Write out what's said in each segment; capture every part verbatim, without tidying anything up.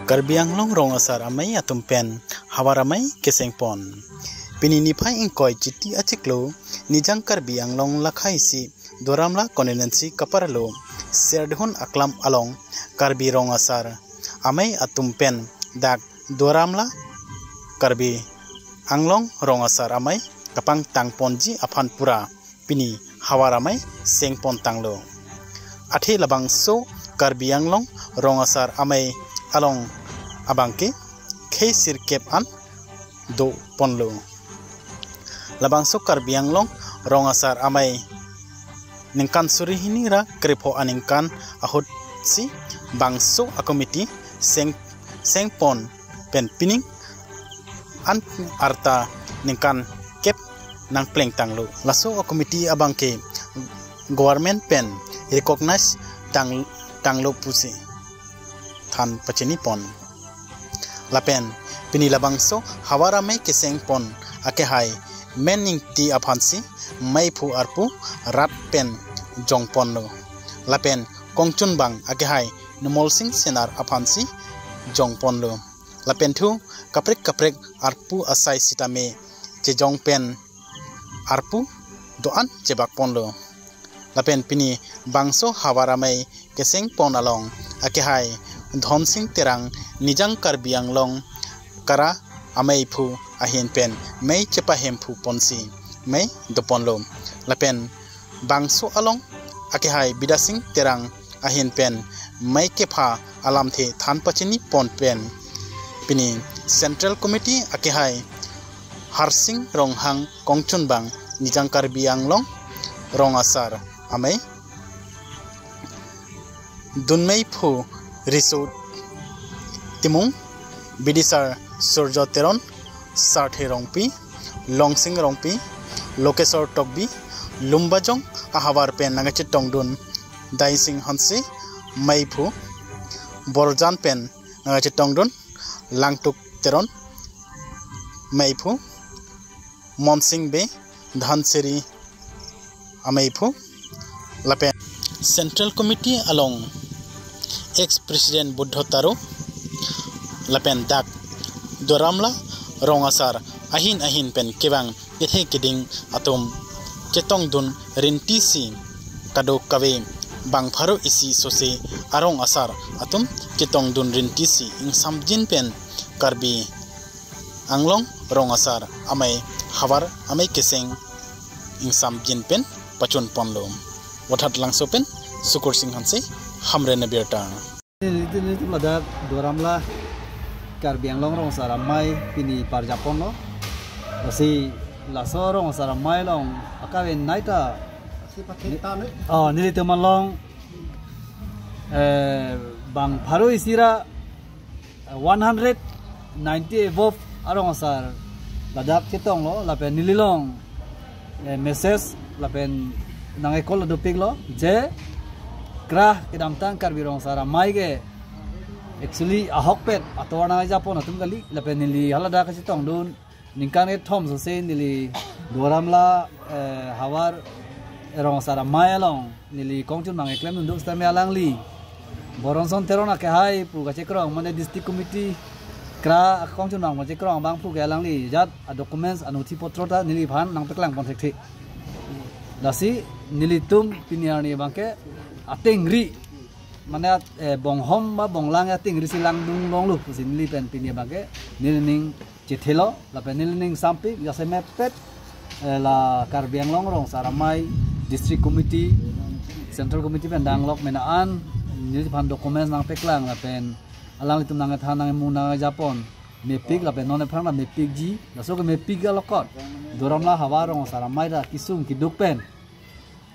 Karbi Anglong rong asar amei atum pen havar amei keseng pon. Pini niphai ingkoi chiti achiklo Nijang Karbi Anglong lakhaisi Duar Amla constituency kaparlo Serdihun Aklam along Karbi rong asar amei atum pen dak Duar Amla Karbi Anglong rong asar amei kapangtang ponji aphan pura pini havar amei seng pon tanglo. Athe labangso Karbi Anglong rong asar amei along abangke khei sirkep an do ponlo. Labangso Karbi Anglong rong asar amei ningkan suri hini ra krepho aningkan ahutsi bangso a committee seng seng pon pen pining an arta ningkan kep nangpleng tanglo. Laso a committee abangke government pen recognize tang tanglo pusi than pachini pon. Lapen pini labangso havar amei keseng pon akehai Men Ingti aphansi meiphu arpu rat pen jong ponlo. Lapen kongchunbang akehai Numol Sing Senar aphansi jong ponlo. Lapen thu kaprek kaprek arpu asai sitame chejong pen arpu do-an chebak ponlo. Lapen pini bangso havar amei keseng pon along akehai Dhonsing Terang Nijang Karbi Anglong KRA ameiphu ahin pen mei chepahemphu ponsi mei do ponlo. Lapen bangso along akehai Bidya Sing Terang ahin pen mei kepha alamthe than pachini pon pen pini Central Committee akehai Harsing Ronghang kongchunbang Nijang Karbi Anglong rong asar amei dunmeiphu Riso Timung, Bidisar Surjo Teron, Sarthe Rongpi, Longsing Rongpi, Lokesor Tokbi, Lumbajong ahavar pen nangkachetongdun Daising Hanse meiphu, Borjan pen nangkachetongdun Langtuk Teron meiphu, Monsing Bey, Dhansiri ameiphu, lapen Central Committee along ex President Buddho Taro lapen dak Duar Amla rong asar ahin ahin pen kevang kethe keding atum chetongdun rintisi kadokave bang pharo isi sose arong asar atum chetongdun rintisi ingsamjin pen Karbi Anglong rong asar amei havar amei keseng ingsamjin pen pachun ponlo. Vothatlangso pen Sukur Sing Hanse, Hamren abirta. Nelitum, nelitum ladak Duar Amla Karbi Anglong rong asar amei pini parjap ponlo. Lasi laso rong asar amei along akave naita. Oh, nelitum along, eh, bang pharo isi ra, eh, one hundred ninety above arong asar ladak chetonglo, lapen neli along, eh, message lapen nang-e-call dopiklo je KRA kedamtang Karbi rong asar amei ke actually ahokpet atovar nangkejapon atum kali, lapen neli haladak kachetongdun ningkan kethom sose neli Duar Amla, eh, havar rong asar amei along neli kongchunbang keklemdun do sitame alangli Boronson Teron akehai pu kachekrong mane District Committee KRA kongchunbang kachekrong abangphu ke alangli jat a documents anothi potro ta neliphan nangpeklang pon thekthe. Lasi nelitum pini arni abangke atengri mane at-, eh, bonghom ba bonglang atengri si langdun longlo pusi neli pen pini abangke nelining chethelo, lapen nelining sampik jasemet pet, eh, la Karbi Anglong rong asar amei, District Committee, Central Committee pen danglok mena an neliphan documents nangpeklang lapen alanglitum nangkethan nangmu nangkejapon mepik lapen non aphrang la mepikji, laso ke mepik alokot Duar Amla havar rong asar amei ta kesung keduk pen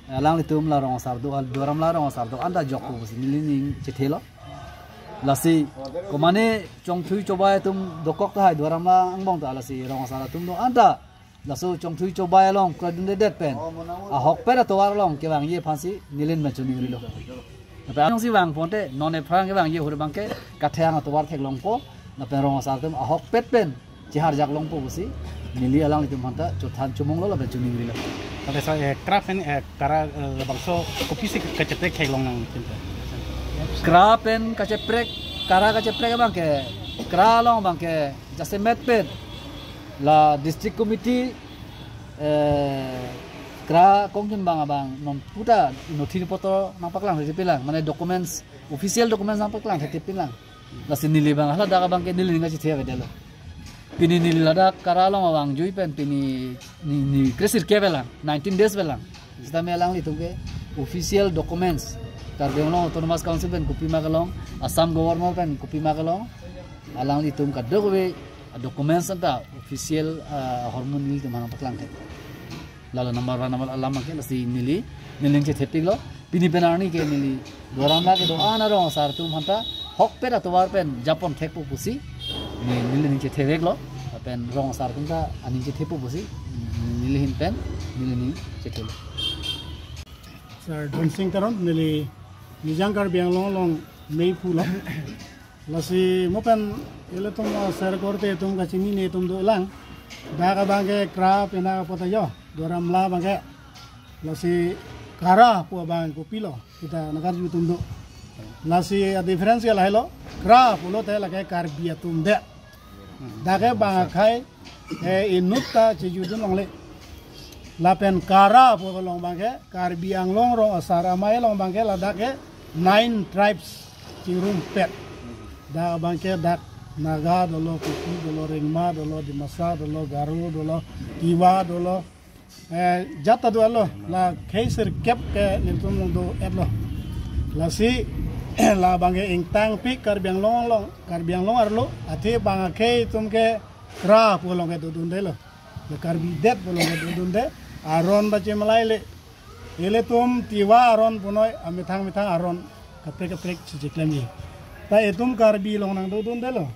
alanglitum la rong asar do, Duar Amla rong asar do-an ta jokpo pusi nelining chethelo. Lasi komane chongthui chobai atum dokok tahai Duar Amla angbong ta, lasi rong asar atum do-an ta laso chongthui chobai along kradundedet pen ahokpet atovar along kevangji aphansi neli pen choningrilo. Lapen ansi vangponte non aphrang kevangji ahut abangke kathang atovar theklongpo, lapen rong asar atum ahokpet pen cheharjak longpo pusi neli alanglitum aphanta chothan chomonglo lapen choningrilo. Ante sir, eh, KRA pen, eh, KRA, eh, labangso kopisi kacheprek theklong nang chinta? KRA pen kacheprek Kara kacheprek abang ke, kra along abang ke jasemet pen la district committee, eh, kra kongjun abang abang non puta nothi poto nangpaklang thekthe pilang, mane documents, official documents nangpaklang thekthe pilang. Lasi neli abang haladak abang ke neli ning kachethe avedetlo. Pini neli ladak kara along abang jui pen pini ni, ni kre sirkep avelang, nineteen days avelang. Sitame alanglitum ke official documents, Karbi Anglong Autonomous Council pen kopima kelong, Assam Governor pen kopima kelong, alanglitum kadokave documents anta official, ah, ahormu nelitum aphan nangpaklang thek. Lalo number one number alam ke lasi neli, neli ning chethepiklo. Pini pen arni ke neli doramra kedo-an arong asar atum aphanta hokpet atovar pen japon thekpo pusi ne, neli ning chetheveklo. Lapen rong asar atum ta aning chethepo pusi neli ahin pen neli ning chethelo. Sir Dhonsing Teron, neli Nijang Karbi Anglong along meiphu lo. Lasi mo pen ilitum, ah, sir korte atum kachinine atum dolang. Dak abang ke kra pena apot ajo, doramra abang ke. Lasi kara pu abang kopilo, kita nakarju atum do. Lasi a difference ke lahelo, kra pulote lake Karbi atum det. Dak ke bang akhei, eh, inut ta chejudun longle. Lapen kara pu along abang ke, Karbi Anglong rong asar amei along abang ke ladak ke nine tribes chingrumpet. Dak abang ke dak Naga dolo, Kuki dolo, Rengma dolo, Dimasa dolo, Garo dolo, Tiwa dolo, eh, jat ta dolo, la khei sirkep ke nelitum along do-etlo. Lasi la abang ke ingtangpik Karbi Anglong along, Karbi Anglong arlo, athe bang akhei atum ke kra pu along ke dodundelo. Le Karbi det pu along ke dodunde, aron ta chemalaile. Ilitum Tiwa aron punoi, amethang methang aron kaprek kaprek si cheklemji. Ta itum Karbi along nangdodundelo.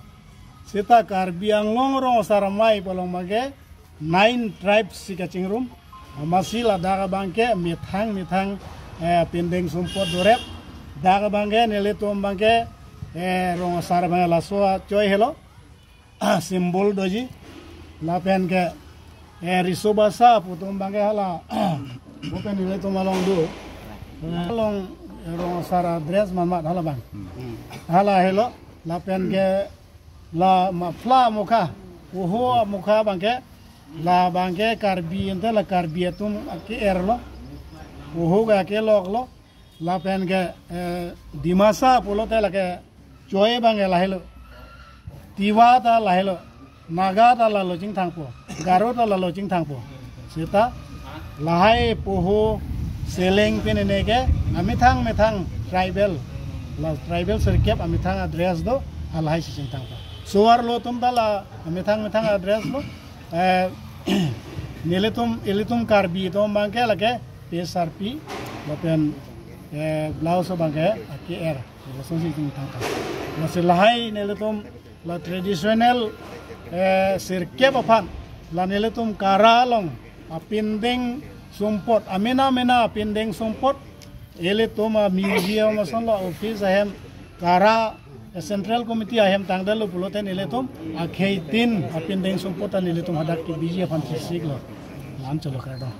Seta Karbi Anglong rong asar amei pu along abang ke nine tribes si kachingrum. Amatsi ladak abang ke methang methang, eh, pindeng sumpot dorep. Dak abang ke nelitum abang ke, eh, rong asar abang laso achoi helo. Ah, symbol doji. Lapen ke, eh, riso basa pu atum abang ke hala. Mo pen ilitum along do. Eh, along, eh, rong asar adress manmat hala abang. Hala helo. Lapen ke la mafla mukha, poho mukha abang ke, la abang ke Karbi ante la Karbi atum ake-er lo, poho ke akelok lo, lapen ke, eh, Dimasa pulote lake choi abang ke lahelo, Tiwa ta lahelo, Naga ta lalo chingthangpo, Garo ta lalo chingthangpo. Seta lahai poho seleng pinene ke amethang methang tribal, la tribal sirkep amethang adress do, halahai si chingthangpo. So-arlo atum ta la amethang methang adress lo, eh, nelitum, ilitum Karbi atum abang ke lake P S R P, lapen, eh, blouse abang ke ake-er. Lason si chingthangpo. Lasi lahai nelitum la traditional, eh, sirkep aphan, la nelitum kara along apindeng sumpot, amena mena apindeng sumpot, ilitum a museum ason la office ahem, kara, eh, central committee ahem tangdetlo pulote nelitum akheitin apindeng sumpot ta nelitum hadak kebiji aphan chisiklo. La-an cholo kardom.